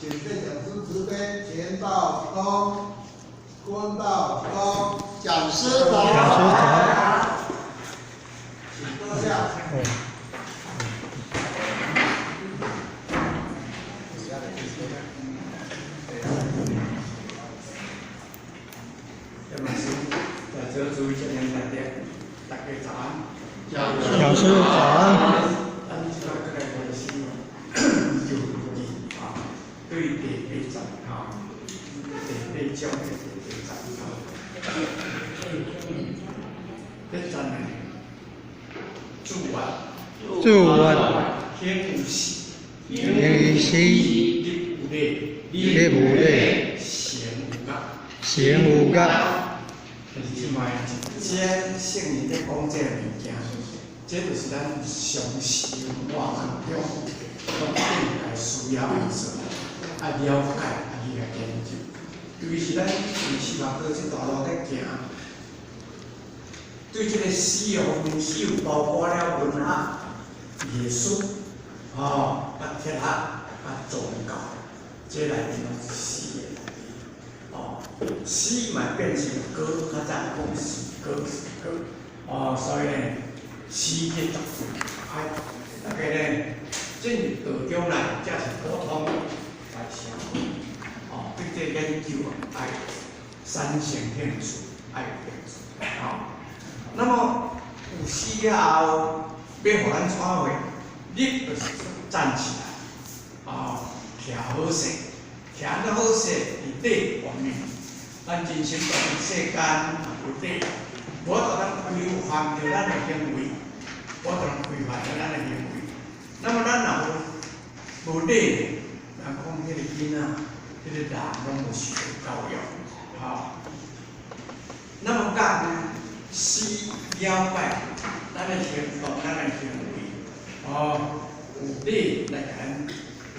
请郑讲师慈悲，乾道一躬，坤道一躬，讲师早。讲师早。请坐下。叶老师，在座诸位青年大家，大家早安。讲师早安。咱這擺來開始就啊，對第八集哈，第八章的第八集哈。這集呢，注完。注完。顯有時。顯有時。立有禮。立有禮。行有覺。行有覺。就是這擺這聖人咧講這个物件，這就是咱常時活當中，攏應該需要愛做、愛了解、愛去共研究。尤其是咱佇司法閣這條路咧行，對這个死的方面，死有包括了文學、藝術、吼、佮哲學、佮宗教，這內面攏是死的內面。哦，死嘛變成歌，較早講死歌死歌，哦，所以呢，死這足重要。大家呢，進入道中來，才是普通來社會，哦，對這個研究愛產生興趣，愛有興趣，哦。那麼有死了後，欲予咱創啥？立就是站起來，哦，徛好勢，徛得好勢，佇禮方面，咱人生在世間有禮，無法度通規範著咱的行為，無法度通規範著咱的行為。那麼咱若無禮，人講彼個囡仔，彼個人攏無受教育，吼。那麼講思了解咱的行動，咱的行為，哦，有禮來共咱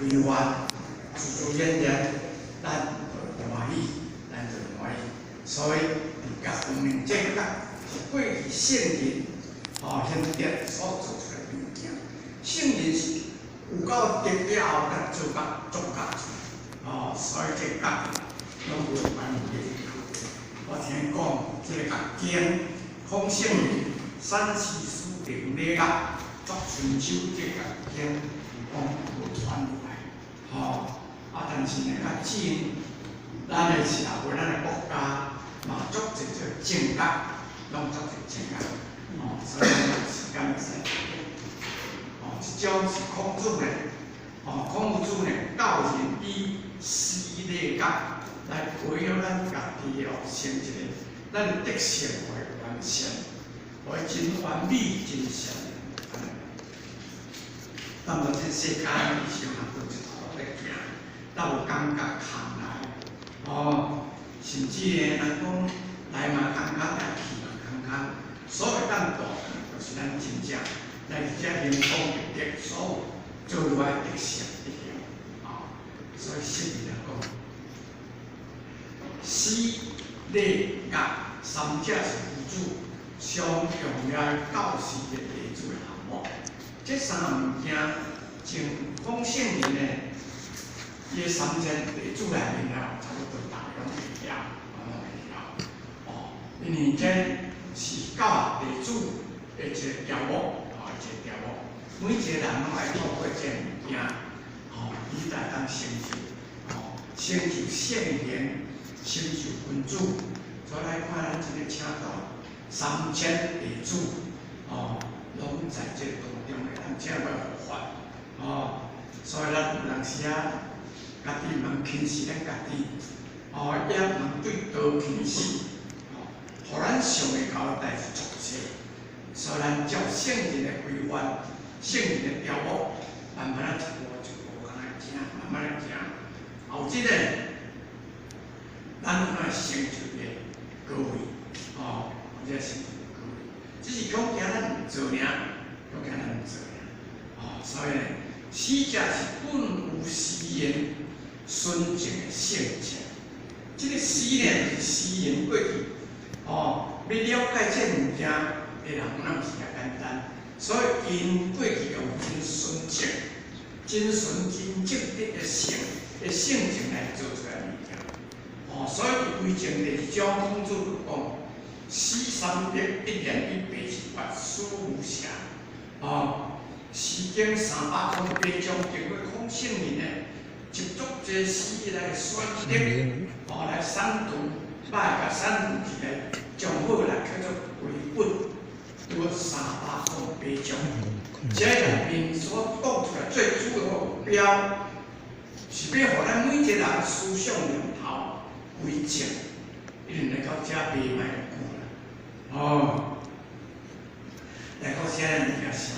規範，自自然然，咱就歡喜，咱就歡喜。所以，佇覺方面，這個覺是過去聖人，吼，賢德所做出來的物件。聖人是有夠德了後，才做覺做覺出來，吼，所以這個覺攏無關係。我聽講，這個覺經，講聖人三思書定禮樂，作春秋這個經講無傳落來，吼，啊，但是呢，較近咱的社會，咱的國家嘛足濟這個正覺，攏足濟正覺，吼，所以時間會使。哦，這種是孔子呢，哦，孔夫子呢教人以思禮覺來培養咱家己哦，成一個咱的德性會完善，會真完美、真善良。當然，這世間上學到這條路咧行，都有感覺困難，哦，甚至呢，人講來嘛艱苦，來去嘛艱苦。所謂當大，就是咱真正來這行功立德所有做出來德性德行，哦，所以聖人來講，思禮樂三者是夫子上重要的教示的弟子的項目。這三項物件，從講聖人呢，伊的三千弟子內面啊，差不多大家攏會曉，攏會曉。哦，因為這是教弟子的一個條目，哦，一個條目，每一個人攏愛透過這個物件，吼，伊才會當成就，吼，成就聖賢，成就君子。所以來看咱這個請到三千弟子，哦，攏在這個當中會當請來護法，哦，所以咱有當時啊，家己毋通輕視咱家己，哦，也毋通對道輕視，哦，予咱想會到的代誌足濟，所以咱照聖人的規範、聖人的條目，慢慢仔一步一步來行，慢慢來行。後這個，咱攏會成就個高位，哦，這個成就高位，只是恐驚咱毋做爾，恐驚咱毋做爾，哦，所以呢，死者是本有思言純淨的性情。這個思呢，就是思言過去，哦，欲了解這物件的人，若毋是遐簡單，所以𪜶過去用真純淨、真純真正直的性的性情來做出來物件。哦，所以佇歸正第二章，孔子就講：詩三百，一言以蔽之，絕思無瑕。哦，詩經308章，經過孔聖人呢，執著這詩來選擇，哦，來選讀，擺共選讀起來，上好來叫做歸本，拄308章。這內面所講出來最主要目標，是欲予咱每一個人思想念頭歸正，一定來到遮袂歹久啦。哦，來到遮咱就想，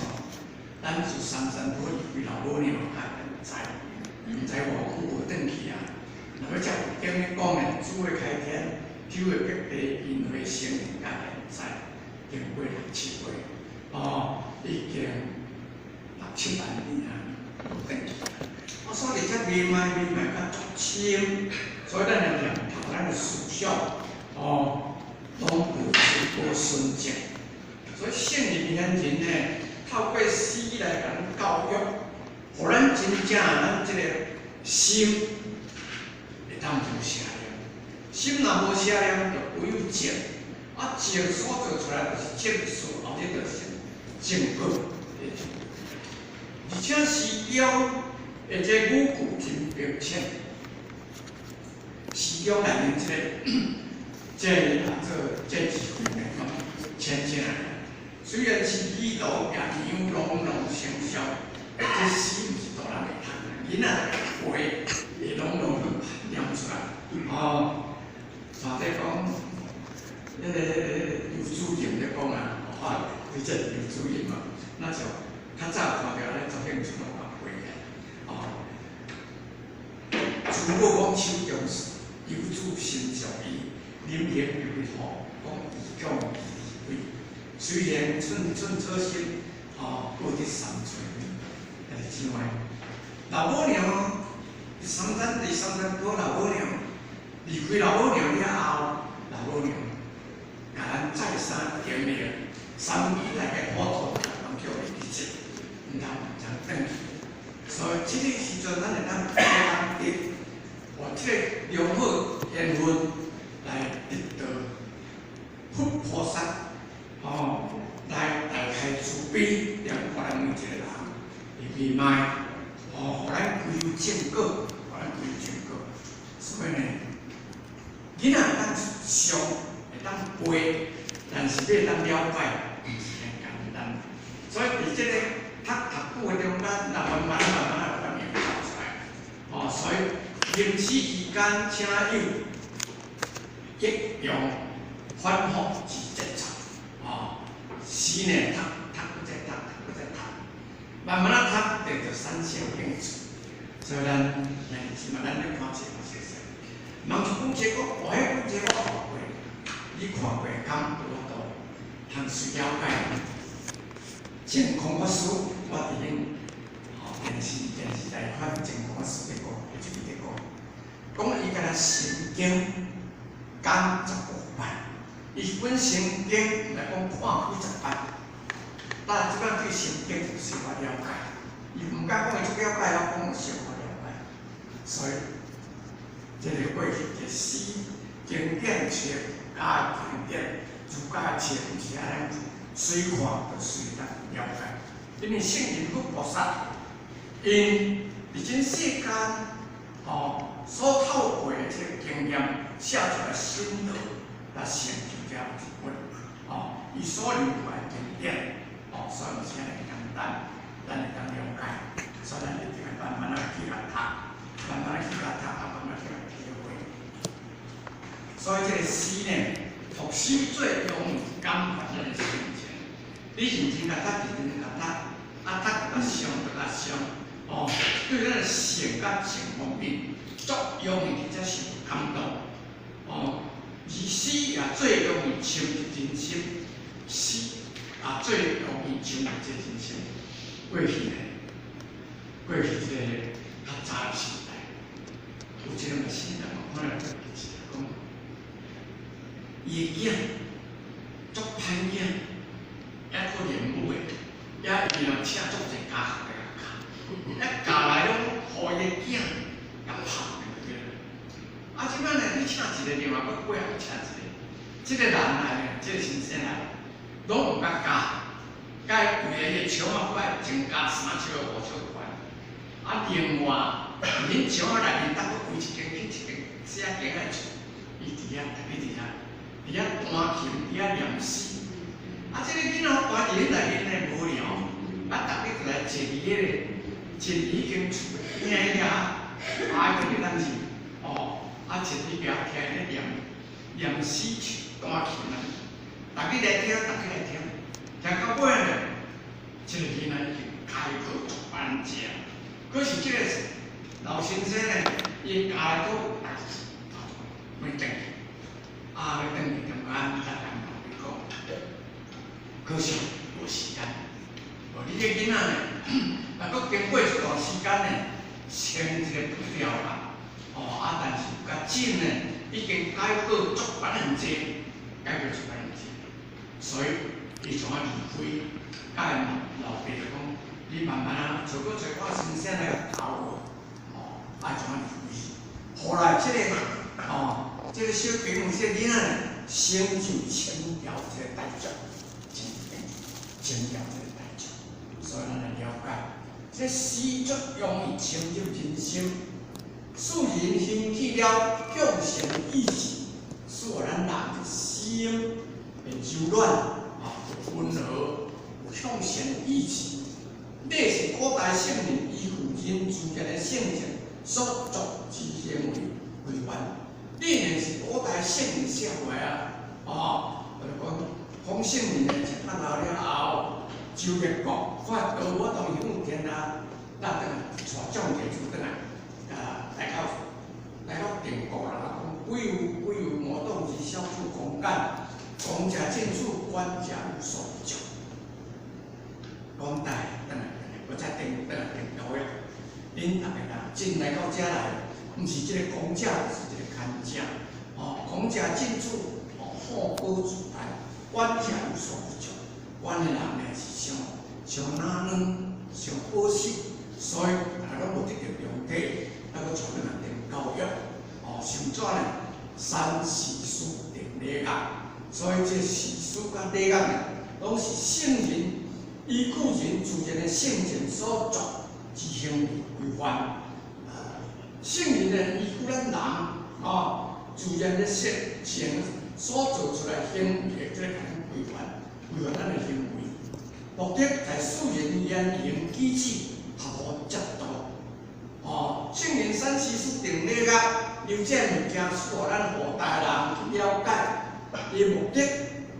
咱自三山坡離開老母娘到現在，毋知偌久無轉去啊。若欲照佛經咧講呢，主的開天，九月八地因花生到現在，經過六七歲，哦，已經六七萬年啊，無轉去。啊，所以這迷茫迷茫較足深，所以咱的念頭、咱的思想，哦，攏無無純正。所以聖人賢人呢，透過詩來共咱教育，予咱真正咱這個心會當無邪念。心若無邪念，就唯有靜。啊，靜所做出來就是正事，後日就是正果。而且詩中的這語句真明顯，詩中內面這個這個啊做這字句來講，淺淺來。雖然是語道也牛朗朗聲簫，這詩毋是大人會讀，囡仔會背，會朗朗念出來。哦，或者講，彼個游主任咧講啊，哦，對這游主任嘛，那就較早看著咧周興春攏甲背來，哦，慈母講手中事，游子心上意，臨行猶抱講意講意離。雖然寸寸草心，吼，過得三春暝，兄弟姊妹，老母娘，三餐第三餐過老母娘，離開老母娘了後，老母娘共咱再三叮嚀，三以來的苦痛，攏叫會記得，毋通毋通轉去。所以這個時陣，咱會當會當得，換這個良好緣分來得到佛菩薩。哦，來大開慈悲，念看咱每一個人會袂歹，哦，予咱具有正果，予咱具有正果。所以呢，囡仔會當想，會當背，但是欲當了解，毋是遐簡單。所以佇這個讀讀久的中間，若慢慢慢慢仔會明白出來。哦，所以行此期間，請有激揚反覆之節奏。哦，詩呢讀讀閣再讀，讀閣再讀，慢慢仔讀，就產生興趣。所以咱來是嘛，咱咧看冊嘛，熟悉。問一本冊講，哦，彼本冊我看過，你看過，敢有法度通隨了解？淨空法師，我佇恁吼電視台看淨空法師咧講，伊就咧講，講伊敢若心經講15擺。伊本心經來講看幾十擺，但這擺對心經有小可了解，伊毋敢講伊足了解，我講有小可了解。所以，這個過去的詩經典冊、加經典、儒家冊，毋是按呢隨看就隨當了解。因為聖人佛菩薩，𪜶佇這世間，吼所透過的這個經驗寫出來心得，來成就這一本，吼，伊所留下的經典，吼，所以毋是按呢簡單，咱會當了解，所以咱一定愛慢慢仔去共讀，慢慢仔去共讀，啊，慢慢去共體會。所以這個詩呢，讀詩最容易感發咱的心情。你認真共讀，認真共讀，啊，讀較想，讀較想，哦，對咱的性佮情方面，足容易直接受感動，哦。而詩也最容易深入人心，詩也最容易深入這人心。過去呢，過去這個較早的時代，有一兩個新人，我看了特別是講，伊的囝足歹囝，抑閣練武的，抑伊若請足濟家學來共教，一教來個，另外閣背後請一個。這個人來呢，這個先生來，攏毋捌教，教規个樹仔閣愛增加3尺、5尺寬。啊，另外，恁樹仔內面，逐閣開一間去一間細仔間的厝，伊佇遐，逐日佇遐，佇遐彈琴，佇遐念詩。啊，這個囡仔關佇彼內面呢無聊，啊，逐日就來坐佇彼個，坐佇彼間厝邊遐，啊，伊就當是，哦，啊，坐佇遐聽咧念念詩、彈琴啊，逐日來聽，逐日來聽，聽到尾呢，這個囡仔已經開課足班正，可是這個老先生呢，伊教來閣有代誌，欲轉去，啊，欲轉去中間才共老爸講，可是無時間，無你這囡仔呢，若閣經過一段時間呢，成一個步調啦，哦，啊，但是較緊呢，已經解過足班很濟，解過足班很濟，所以伊從仔離開，佮𪜶老爸就講，你慢慢啊，做閣找我先生來教我，哦，啊，怎啊離開？後來這個，哦，這個小朋友這個囡仔呢，成就清朝這個代志，清朝這個代志，所以咱來了解，這詩足容易深入人心，使人興起了向善意志，使予咱人的心會柔軟，啊，有溫和，有向善意志。禮是古代聖人依據人自然的性情所作之行為規範。禮呢是古代聖人寫話啊，哦，就是講講聖人呢，食較老了後，周列國發道我當享天下，咱轉來帶眾弟子轉來，啊，來到定國啦，講鬼有鬼有魔動之小處公干，公者進處，官者有所不足。講帶轉來轉來，閣再定轉來定教育，恁逐个人進來到遮來，毋是這個講者，就是這個牽者。哦，講者進處，哦，好寶自在，官者有所不足。阮的人呢是傷傷懶軟，傷可惜，所以大家攏無得著良體，還閣帶轉來定教育。哦，想怎呢？三時事定禮樂，所以這時事佮禮樂呢，攏是聖人依據人自然的性情所作之行為規範。聖人呢，依據咱人哦自然的性情所做出來行為的這個規範，規範咱的行為，目的在使人言行舉止合乎節度。哦，聖人三時事定禮樂，留這物件使予咱後代人去了解。伊目的，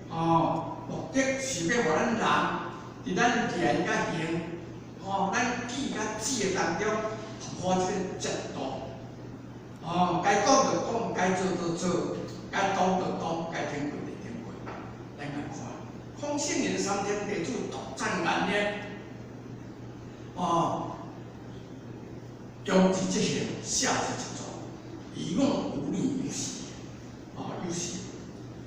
哦，目的是欲予咱人佇咱言佮行，吼，咱舉佮止的當中，合乎這個節度。哦，該講就講，該做就做，該當就當，該停過就停過。咱來看，孔聖人三天地主獨讚言呢，哦，用之則行，下之則做，以我無力有時，哦，有時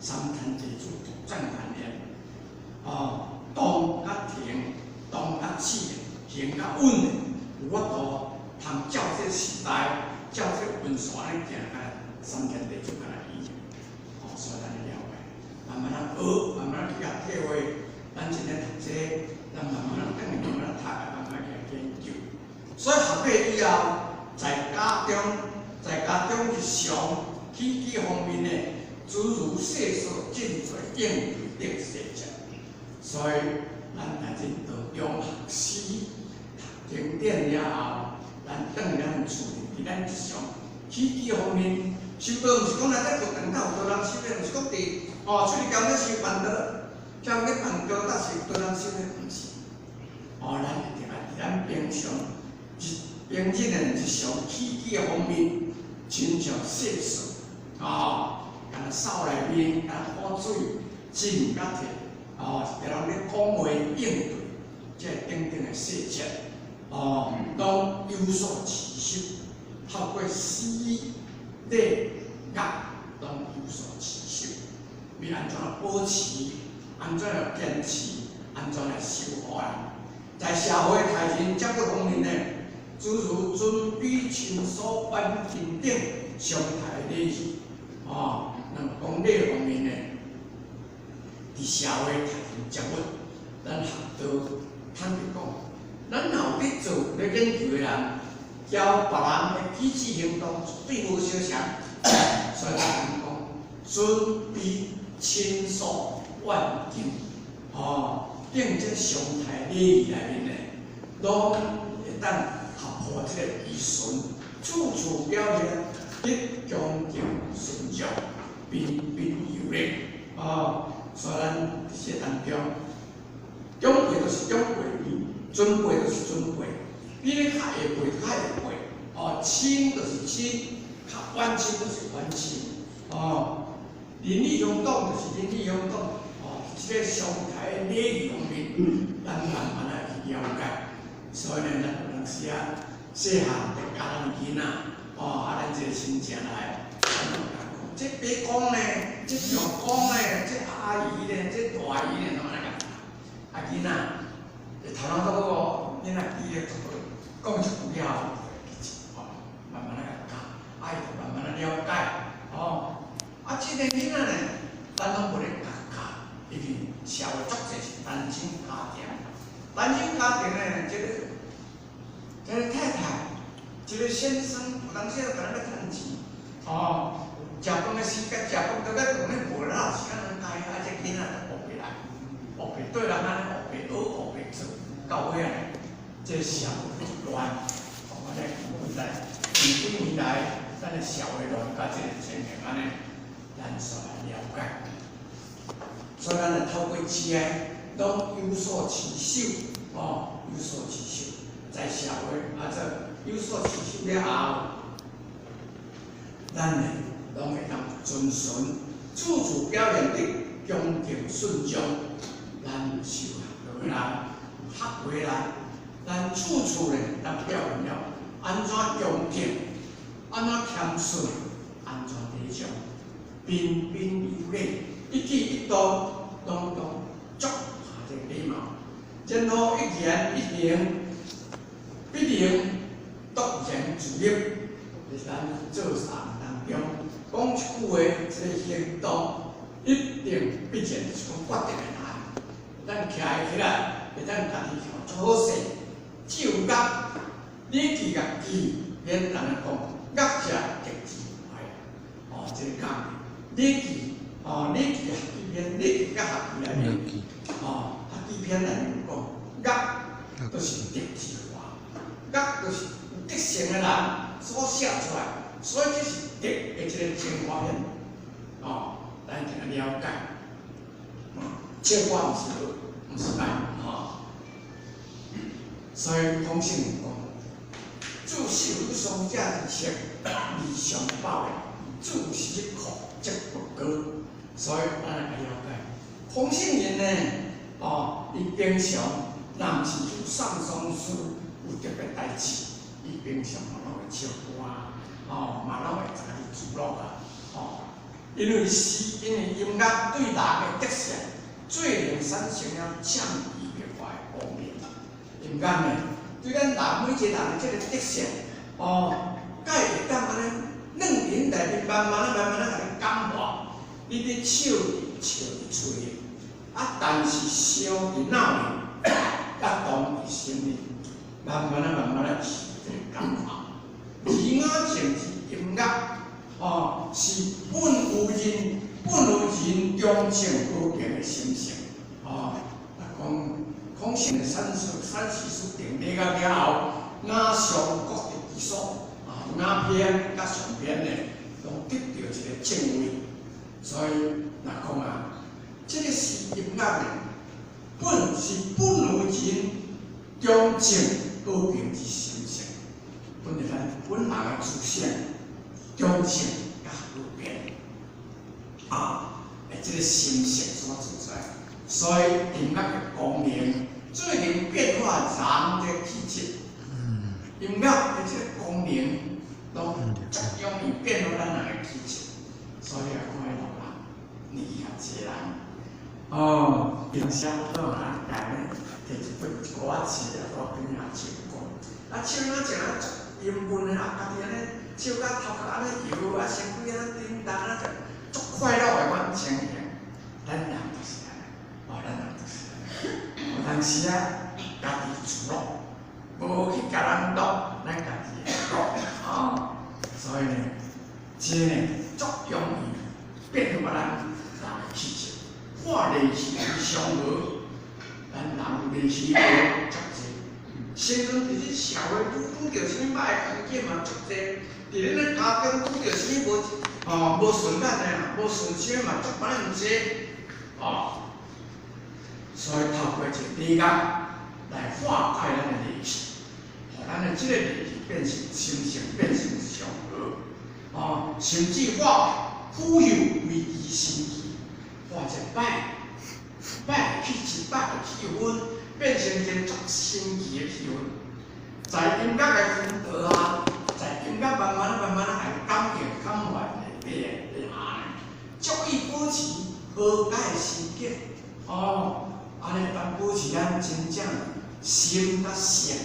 三天地主獨讚言呢，哦，動較停，動較止，行較穩，有法度通照這時代，照這運線咧行，較三天地主較來伊，哦，所以咱了解，慢慢仔學，慢慢仔去共體會，咱真咧讀冊，咱慢慢仔轉去，慢慢仔讀，慢慢去研究。所以學過以後，在家中日常起居方面呢，諸如細說進退應對等細節。所以咱來進道中學詩、讀經典了後，咱轉咱厝裡，佇咱日常起居方面，修道毋是講來這道場頭有多人修的，毋是講佇哦出去交咧修辦道，交咧辦道，搭是多人修的，毋是。哦，咱一定愛佇咱平常日平日的日常起居的方面，親像細說，哦，敢若掃內面，敢若喝水、進佮退，哦，一個人咧講話應對，這等等的細節，哦，攏有所持守，透過詩禮樂，攏有所持守，欲按怎保持，按怎來堅持，按怎來守護啊？在社會待人接物方面呢，諸如尊卑親疏班親等常態禮儀，哦，那麼講禮方面呢，佇社會待人接物，咱學道坦白講，咱若有咧做咧研究的人，交別人的舉止行動絕對無相像，所以咱講尊卑親疏遠近，哦，等這常態禮儀內面呢，攏會當合乎這個儀順，處處表現得恭敬順從，彬彬有禮，哦，所以咱佇這當中，長輩就是長輩，尊輩就是尊輩，比你較下輩就較下輩，哦，親就是親，較遠親就是遠親，哦，鄰里鄉黨就是鄰里鄉黨，哦，這個常態禮儀方面，咱慢慢來去了解。所以呢，咱有當時啊，細漢就教咱囡仔，哦，啊，咱這個親情來，咱就共講，這伯公呢，這舅公呢，這阿姨呢，這大姨呢，攏按呢共教。啊，囡仔，頭腦足好哦，囡仔記憶足好，講一句了後就會記住，哦，慢慢來共教，啊，伊就慢慢來了解，哦，啊，這個囡仔呢，咱攏無咧共教，因為社會足濟是單親家庭，單親家庭呢，這個太太，這個先生有當時就敢若欲趁錢，哦，食飯的時間，食飯到尾頓咧無啦，時間通開，啊，這囡仔就學袂來，學袂對人按呢學袂學，學袂做，到尾仔呢，這個社會就亂，哦，按呢本來近幾年來，咱的社會亂甲這個情形按呢，咱煞來了解。所以咱來透過這個，攏有所持守，哦，有所持守，在社會啊，這有所持守了後，咱呢攏會當遵循，處處表現得恭敬順從，咱受學的人，學會人，咱處處呢，咱表現了按怎恭敬，按怎謙遜，按怎禮讓，彬彬有禮，一舉一動攏當足下這個禮貌，然後一言一行必定篤然自立。佇咱做人當中，講一句話，這個行動一定必然是講決定的答案。咱徛起來，會當家己徛足好勢，只有樂，禮記共記，免當來講樂者德之懷。哦，這個講禮記，哦，禮記學記篇，禮記佮學記內面，哦，學記篇內面講樂，就是德之華，樂就是有德性的人所寫出來，所以這是德的一個精華篇，哦，咱一定愛了解。笑話毋是好，毋是歹，吼。所以孔聖人講，自繡有雙者之策，而上百，自是擴則不過。所以咱來了解，孔聖人呢，哦，伊平常若毋是做上喪事有特別代誌，伊平常嘛攏會唱歌，哦，嘛攏會家己自樂啊，哦，因為詩，因為音樂對人的德性，最能產生了潛移默化的功能。音樂呢，對咱人每一個人的這個德性，哦，才會當按呢，軟銀內面慢慢仔、慢慢仔共你感化。你佇笑佇笑佇喙的，啊，但是想佇腦裡，啊，動佇心裡，慢慢仔、慢慢仔是這個感化。爾雅靜之音樂，哦，是本有人、本有人中正和平的心性，哦，啊，講孔聖的三書三四書定禮了了後，雅上各得其所，啊，雅篇佮上篇呢，攏得著一個正位。所以若講啊，這個是音樂呢，本是本有人中正和平之心性，本來咱本人的思想中正佮和平，啊，這個心性所做出來，所以音樂的功能最能變化人的氣質。音樂的這個功能，攏足容易變化咱人的氣質。所以啊，看老人年紀較濟人，哦，平常都有人來呢，摕一本一寡仔冊啊，蹛邊仔唱歌，啊，唱啊唱啊，足音韻的啊，家己按呢，笑甲頭殼按呢搖，啊身軀按呢叮當啊，足快樂的款情形。咱人就是按呢，哦，咱人就是按呢。有當時啊，家己自樂，無去共人樂，咱家己會樂，哦。所以呢，這呢足容易變化咱人的氣質，化戾氣為祥和，咱人戾氣無足濟。先講佇咧社會拄拄著啥物歹的環境嘛足濟，佇咧咱家中拄著啥物無吼無順眼的啊，無順心嘛足百爾濟，哦。所以透過一個禮樂來化解咱的戾氣，予咱的這個戾氣變成心性，變成祥和，哦，甚至化腐朽為其神奇，化一個歹歹的氣質、歹的氣氛，變成一個足神奇的氣氛。在音樂的薰陶下，在音樂慢慢慢慢來感應感染的底下，足以保持和諧的心境。哦，按呢當保持咱真正心佮性，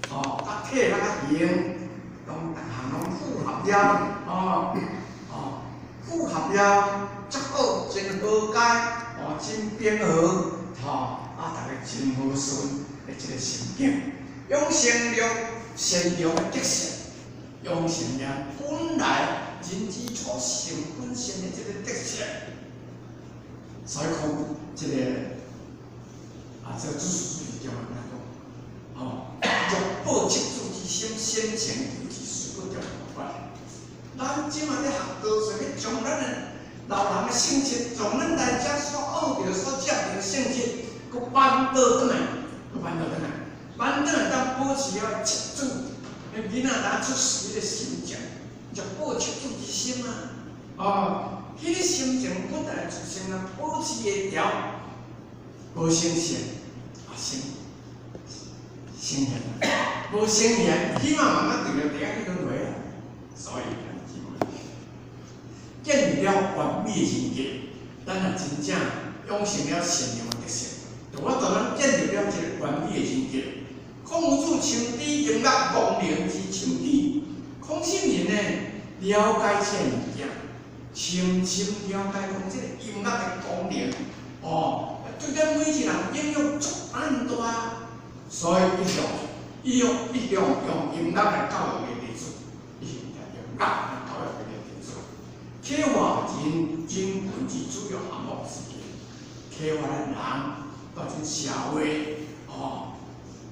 哦，佮體佮形，攏逐項攏符合了，哦，哦，符合了，足好，真和諧，哦，真平和，吼，啊，逐个真和順的這個心境，養成了善良的德性，養成了本來人之初性本善的這個德性。所以講，這個啊，這個祖師是叫按呢講，哦，若報赤子之心，先前求之事，閣叫法。咱這馬咧學道，想欲將咱的老人的性質，從咱來遮所學著、所接著的性質，閣扳倒轉來，閣扳倒轉來，扳轉來當保持了赤子，彼囡仔當出世彼個心情，就報赤子之心啊，哦。彼個心情本來出生啊，保持會牢，無成性，啊成成現，無成現，起碼慢慢對著地仔去輪迴啊。所以，建立了完美的人格，咱若真正養成了善良的德性，就我當咱建立了一個完美的人格。孔夫子深知音樂功能之深知，孔聖人呢了解這個物件。深深了解講這個音樂的功能，哦，對咱每一個人影響足大，所以伊向伊用伊向用音樂來教育伊的弟子，伊是用樂來教育伊的弟子。啟發人人群之主要項目之一，啟發咱人到這社會，哦，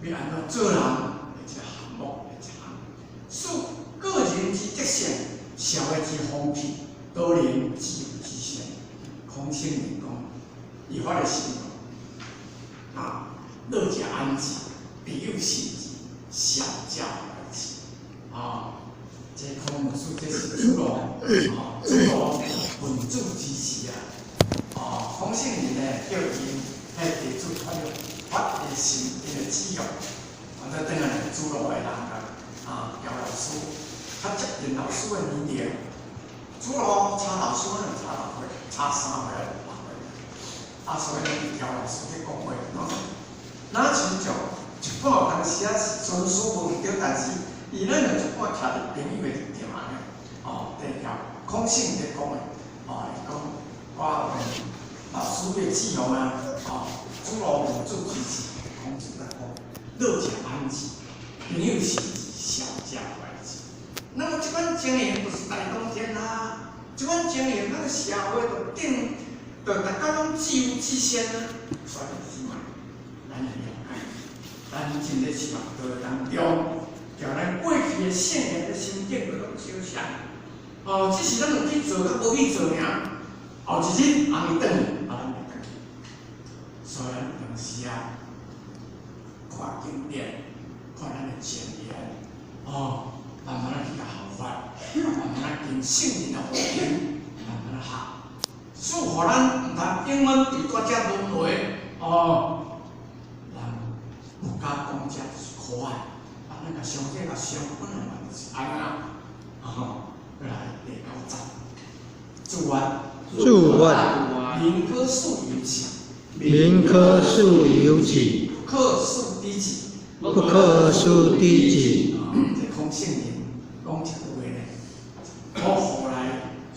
欲按怎做人的這個項目的一項，使個人之德性，社會之風氣。多能自由之善，孔聖人講，伊發的心啊，樂者安之，必有信之，孝者懷之。啊，這孔子這是子路，啊，子路問子之時啊，啊，孔聖人呢叫𪜶彼弟子發了發的心，𪜶的志向，啊，再轉來子路的人啊，喬老師，較接近老師的年齡。子路差老師可能差六歲，差3歲還是6歲。啊，所以呢，喬老師咧講話，若親像一半有當時啊是尊師無毋對，但是伊咱就一半徛佇朋友的立場呢，哦，佇喬孔聖咧講的，哦，伊講我問老師的志向啊，哦，子路問子之時，孔子才講，樂者安之，朋友信之，孝者懷之。那麼這款情形就是大當天啊，這款情形，咱個社會就定，就大家攏自由至善啊。所以姊妹，咱會了解，咱進咧是道當中，叫咱過去的聖賢的心境就攏相像。哦，只是咱有去做，佮無去做爾。後一日，翁伊轉去，啊，咱會轉去。所以咱有當時啊，看經典，看咱的前言，哦。慢慢仔去共效法，慢慢仔跟聖人的風景，慢慢仔學，使予咱毋通永遠佇蹛遮輪迴。哦，人佛家講這就是苦海，啊，咱若相這共相，本來嘛就是按呢，吼，過來第九節，祝願，祝願，寧可恕猶己，寧可恕猶己，不可恕彼己，不可恕彼己。這孔聖人講一句話呢，我後來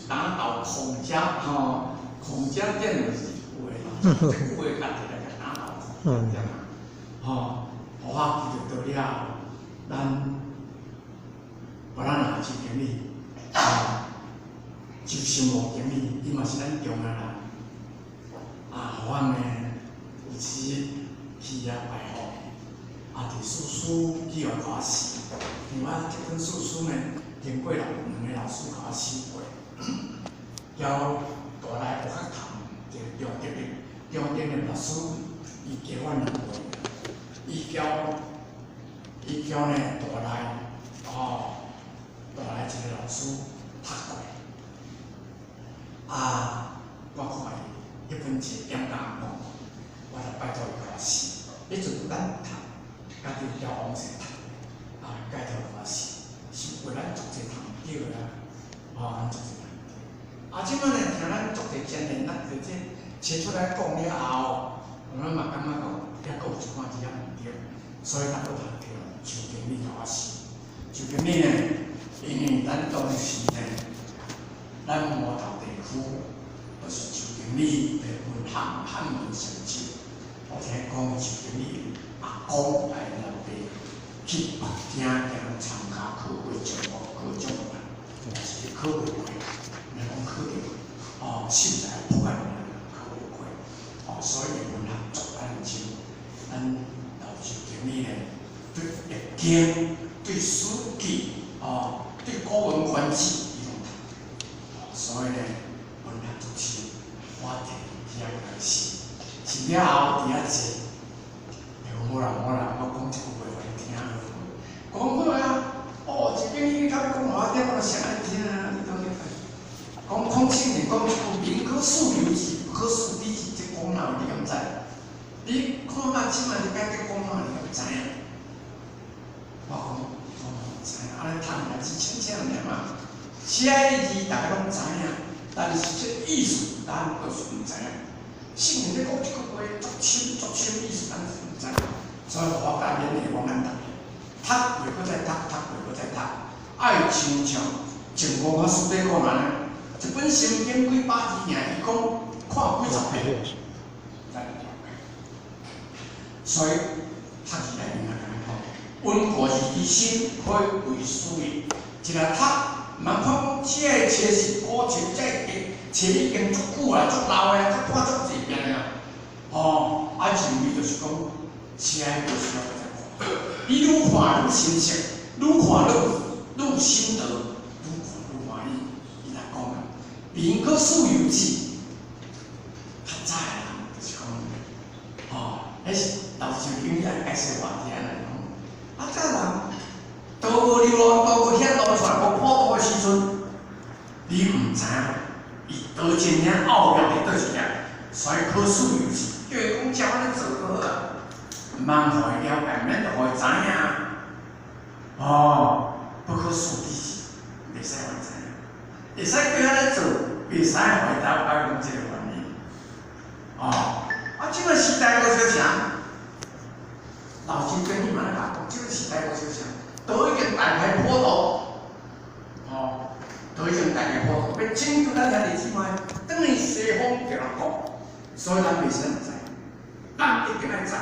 打倒孔家吼，孔家店就是一句話，這句話家己來共打倒孔家店啊，吼，予我記著到了後，咱無咱若周經理，吼，周新武經理，伊嘛是咱中的人，啊，予阮呢有時去遐拜訪，啊，佇師師去予我試，因為我這本書書呢，經過兩個老師共我試過，交大來學較談，一個張德力，張德力老師，伊教阮兩個，伊交呢大來，哦，大來一個老師讀過，啊，我看伊彼本冊點講講，我就拜託伊共我試，彼陣咱讀，家己交往勢讀，啊，拜託共我試，是為咱足濟讀毋著啦，哦，咱足濟讀毋著。啊，這擺呢，聽咱足濟前人，咱就這切出來講了後，咱嘛感覺講，抑閣有一寡字仔毋對，所以咱閣讀著周經理共我試。周經理呢，因為咱當時呢，咱摩頭地區就是周經理的文學漢文成就，我聽講周經理阿公愛老爸去北京行參加考過狀元，考狀元，但是考袂過，毋講考著，哦，秀才破案考袂過，哦，所以文學作研究，咱老周經理呢，對易經、對史記、哦，對古文觀止，伊攏讀，哦，所以呢，文學作深，我摕去遐共伊試，試了後佇遐坐，伊講好啦好啦，我講一句話予你聽好無？講好啊，哦，這經理你較欲講予我聽，我就啥愛聽啊，你當你講孔聖人講一句寧可信有之，不可信彼之，這講哪有你敢知？你看啊，這擺你該講哪你敢知影？我講我毋知影，按呢讀來是淺淺爾嘛，寫的字大家攏知影，但是這意思咱就是毋知影。聖人咧講這句話足深足深意思，咱是毋知影。所以我教勉勵我咱逐個，讀過閣再讀，讀過閣再讀，愛親像淨無法師咧講按呢，一本心經幾百字爾，伊講看幾十遍，才了解。所以讀字內面也共咱講，溫故而知新，可以為師矣。一若讀，毋通看講這個冊是古冊，這個冊已經足久啊，足老的啊，足看足濟遍啊。哦，啊認為就是講，寫的就是要閣再看。你愈看愈清晰，愈看愈心得，愈看愈歡喜。伊來講啊，寧可信有之，較早的人就是講，哦，彼是老周經理來解釋我聽來講，啊，早人渡過流浪，渡過險路，出來無普渡的時陣，你毋知影，伊倒真正奧妙佇佗一個，所以可信有之，叫伊講照按呢做就好啊，毋通予伊了解，免予伊知影。哦，不可思議是，袂使予伊知影，會使叫伊按呢做，袂使予伊了解講這個原因。哦，啊，這個時代無相像，老周經理嘛咧講，這個時代無相像，都已經大開普渡，哦，都已經大開普渡，欲拯救咱兄弟姊妹，轉去西方極樂國，所以咱袂使毋知，咱一定愛知。